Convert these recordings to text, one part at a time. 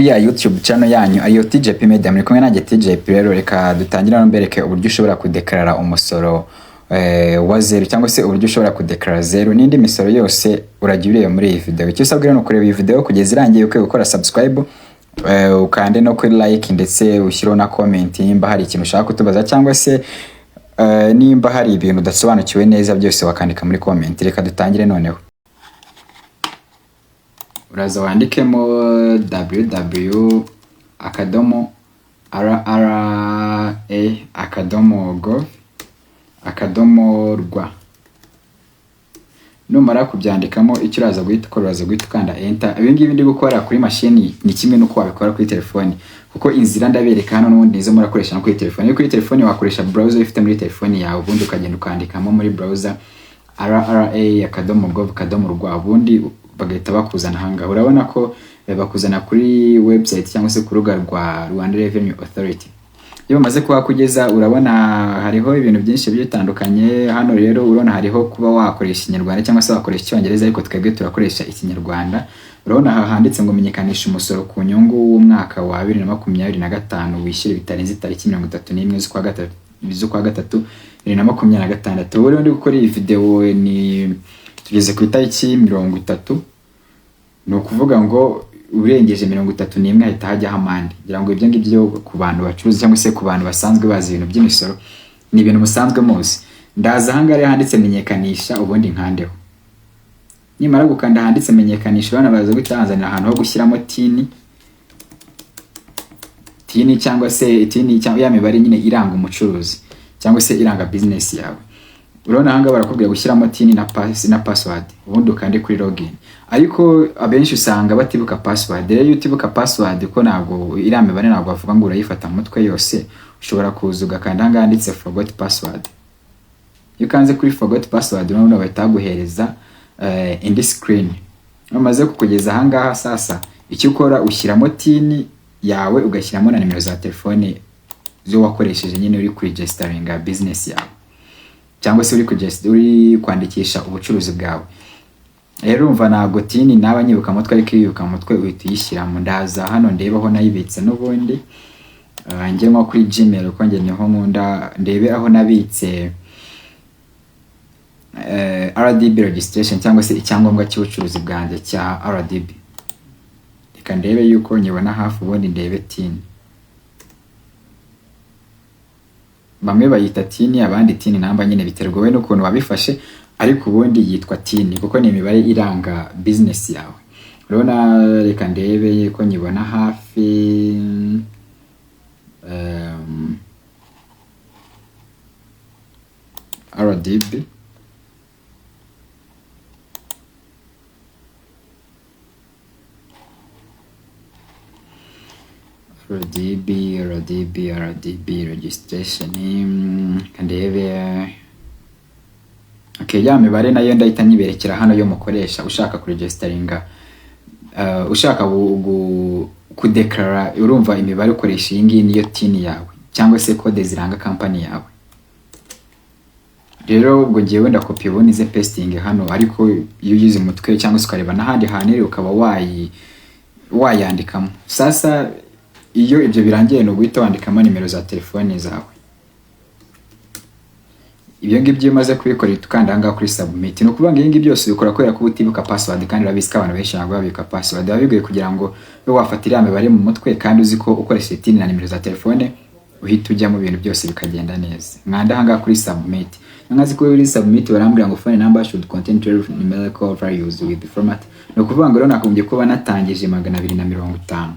Ya YouTube channel yanyu ariyo TJP Media, muri kumwe nanjye TJP. Rero reka dutangire no mbereke uburyo ushobora kudekarara umusoro wa zeru, cyangwa se uburyo ushobora kudekarara zeru n'indi misoro yose. Urajya ureba muri iyi video. Icyo usabwa rero ni ukureba iyi video kugeza irangiye, ukwiye gukora subscribe, ukande no kuri like, ndetse ushyireho na comment nimba hari ikintu ushaka kutubaza, cyangwa se nimba hari ibintu udasobanukiwe neza, byose wakandika muri comment. Reka dutangire noneho. Uraza wandikemo www.rra.gov.rw. Numara kubyandikamo, icyo uraza guhita ukora, uraza guhita ukanda enter. Ibi ngibi ndi gukora kuri mashini ni kimwe n'uko wabikora kuri telefoni, kuko inzira ndabereka hano n'ubundi nizo murakoresha no kuri telefoni. Iyo kuri telefoni wakoresha browser ifite muri telefoni yawe, ubundi ukagenda ukandikamo muri browser rra.gov.rw, ubundi bagahita bakuzana ahangaha. Urabona ko bakuzana kuri website cyangwa se ku rubuga rwa Rwanda Revenue Authority. Iyo bamaze kuhakugeza, urabona hariho ibintu byinshi bitandukanye hano. Rero urabona hariho kuba wakoresha Ikinyarwanda cyangwa se wakoresha Icyongereza, ariko twebwe turakoresha Ikinyarwanda. Urabona aha handitse ngo menyekanisha umusoro ku nyungu w'umwaka wa 2025, wishyure bitarenze itariki 31 z'ukwa gatatu 2026. Ubu rero ndi gukora iyi video ni tugeze ku itariki 30, ni ukuvuga ngo urengeje 31 hahita hajyaho amande. Ngira ngo ibyo ngibyo ku bantu bacuruza cyangwa se ku bantu basanzwe bazi ibintu by'imisoro ni ibintu musanzwe muzi. Ndaza ahangaha rero handitse menyekanisha, ubundi nkandeho. Nimara gukanda handitse menyekanisha, urabona baza guhita banzanira ahantu ho gushyiramo TIN, TIN cyangwa se TIN cyangwa ya mibare nyine iranga umucuruzi cyangwa se iranga business yawe. Urabona ahangaha barakubwira gushyiramo TIN na password, ubundi ukande kuri login. Ariko abenshi usanga batibuka password. Rero iyo utibuka password, ko ntabwo iriya mibare ntabwo bavuga ngo urayifata mu mutwe yose, ushobora kuza ugakanda ahangaha handitse forgot password. Iyo ukanze kuri forgot password, urabona bahita baguhereza indi screen. Bamaze kukugeza ahangaha, sasa icyo ukora ushyiramo TIN yawe, ugashyiramo na nimero za telefone zo wakoresheje nyine uri kuregisteringa business yawe cyangwa se uri kwandikisha ubucuruzi bwawe. Rero urumva ntabwo TIN naba nyibuka mutwe, ariko iyo uyibuka mu mutwe uhita uyishyiramo. Ndaza hano ndebe aho nayibitse n'ubundi. Njye nko kuri Gmail, kuko njye niho nkunda, ndebe aho nabitse RDB registration cyangwa se icyangombwa cy'ubucuruzi bwanjye cya RDB. Reka ndebe yuko nyibona hafi, ubundi ndebe TIN. Bamwe bayita TIN, abandi TIN number nyine, biterwa wowe n'ukuntu wabifashe, ariko ubundi yitwa TIN kuko ni imibare iranga business yawe. Urabona, reka ndebe ko nyibona hafi. RDB, RDB, RDB, RDB registration. Reka ndebe. Okay, ya mibare nayo ndahita nyiberekera hano yo mukoresha ushaka kuregisteringa, ushaka kudeklara. Urumva imibare ukoresha iyi ngiyi niyo TIN yawe cyangwa se code ziranga company yawe. Rero ubwo ngewe ndakopi, ubundi nze pasting hano, ariko iyo uyize umutwe cyangwa se ukareba n'ahandi hantu iri ukaba wayandikamo. Sasa iyo ibyo birangiye ni uguhita wandikamo nimero za telefone zawe. Ibyo ngibyo iyo umaze kubikora, uhita ukanda ahangaha kuri submit. Ni ukuvuga ngo ibi ngibi byose ubikora kubera ko utibuka password, kandi urabizi ko abantu benshi ntabwo babika password. Biba bigoye kugira ngo ube wafata iriya mibare mu mutwe kandi uzi ko ukoresheje TIN na nimero za telefone uhita ujya mu bintu byose bikagenda neza. Nkanda ahangaha kuri submit. Nkazi kuri submit, barambwira ngo phone number should contain 12 numerical values with the format. Ni ukuvuga ngo rero nakagombye kuba natangije 250,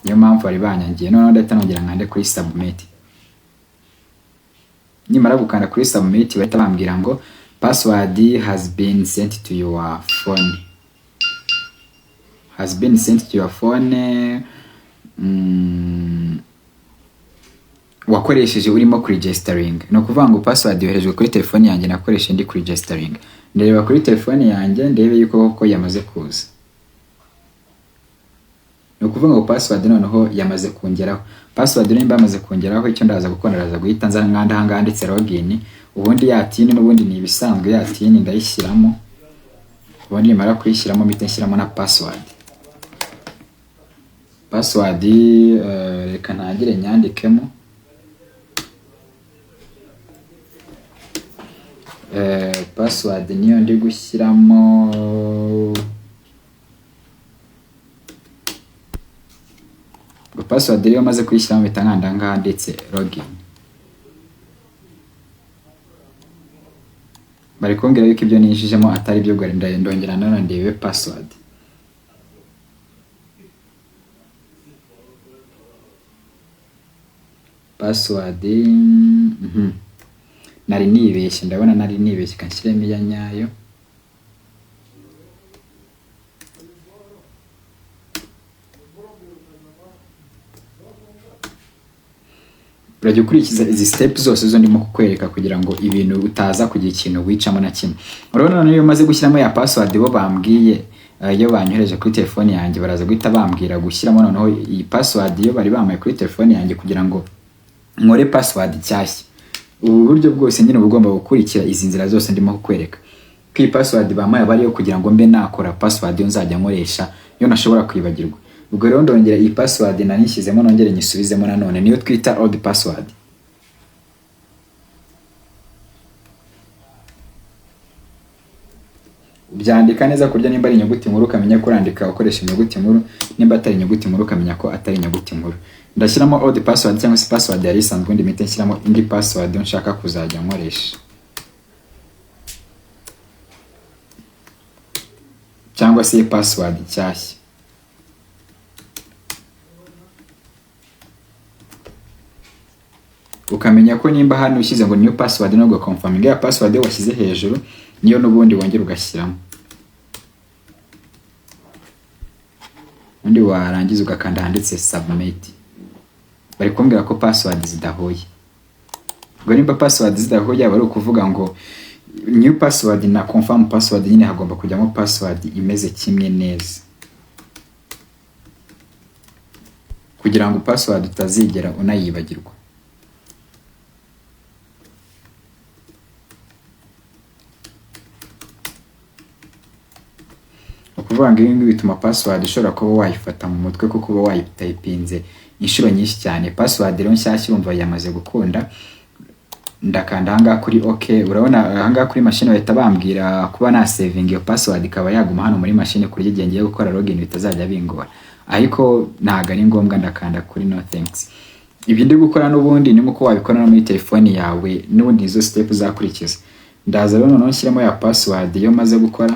niyo mpamvu bari banyangiye. Noneho ndahita nongera nkande kuri submit. Nimara gukanda kuri submit, bahita bambwira ngo password has been sent to your phone, has been sent to your phone wakoresheje urimo kuregistering. Ni ukuvuga ngo password yoherejwe kuri telefone yanjye nakoresheje ndi kuregistering. Ndeba kuri telefone yanjye ndebe yuko koko yamaze kuza. Ni ukuvuga ngo password noneho yamaze kongeraho. Password nimba yamaze kongeraho, icyo ndaza gukora, ndaza guhita nza nkanda ahangaha handitse login, ubundi ya TIN n'ubundi ni ibisanzwe, ya TIN ndayishyiramo, ubundi nimara kuyishyiramo mpite nshyiramo na password. Password, reka ntangire nyandikemo. Password niyo ndi gushyiramo. Ubwo password rero maze kuyishyiramo, mpita nkanda ngaha ndetse login. Bari kumbwira yuko ibyo ninjijemo atari byo. Ubwo ndongera nanone ndebe password. Password, Nari nibeshye, ndabona nari nibeshye. Kanshyiremo iya nyayo. Urajya ukurikiza izi step zose zo ndimo kukwereka kugira ngo ibintu utaza kugira ikintu wicamo na kimwe. Urabona noneho iyo umaze gushyiramo ya password bo bambwiye, iyo banyohereje kuri telefone yanjye, baraza guhita bambwira gushyiramo noneho iyi password iyo bari bamaye kuri telefone yanjye kugira ngo nkore password nshyashya. Ubu buryo bwose nyine uba ugomba gukurikira izi nzira zose ndimo kukwereka, ko iyi password bampaye aba ariyo kugira ngo mbe nakora password yo nzajya nkoresha, yo nashobora kwibagirwa. Ubwo rero ndongera iyi password nari nshyizemo, nongere nyisubizemo nanone, niyo twita old password. Ubyandika neza ku buryo nimba ari inyuguti nkuru ukamenya ko urandika ukoresha inyuguti nkuru, nimba atari inyuguti nkuru ukamenya ko atari inyuguti nkuru. Ndashyiramo old password cyangwa se password yari isanzwe, ubundi mpite nshyiramo indi password yo nshaka kuzajya nkoresha cyangwa se password nshyashya. Ukamenya ko nimba hano ushyize ngo new password no ugaconfirminga ya password washyize hejuru, niyo n'ubundi wongera ugashyiramo, ubundi warangiza ugakanda handitse submit. Bari kumbwira ko password zidahuye. Ubwo nimba password zidahuye, aba ari ukuvuga ngo new password na confirm password nyine hagomba kujyamo password imeze kimwe neza, kugira ngo password utazigera unayibagirwa. Ni ukuvuga ngo ibi ngibi bituma password ushobora kuba wayifata mu mutwe, kuko uba wayitayipinze inshuro nyinshi cyane. Password rero nshyashya urumva yamaze gukunda. Ndakanda ahangaha kuri OK. Urabona ahangaha kuri mashini bahita bambwira kuba nasavinga iyo password, ikaba yaguma hano muri mashini ku buryo igihe ngiye gukora login bitazajya bingora, ariko ntabwo ari ngombwa. Ndakanda kuri no thanks. Ibyo ndi gukora n'ubundi ni nkuko wabikora no muri telefoni yawe, n'ubundi nizo step uzakurikiza. Ndaza rero noneho nshyiramo ya password iyo maze gukora.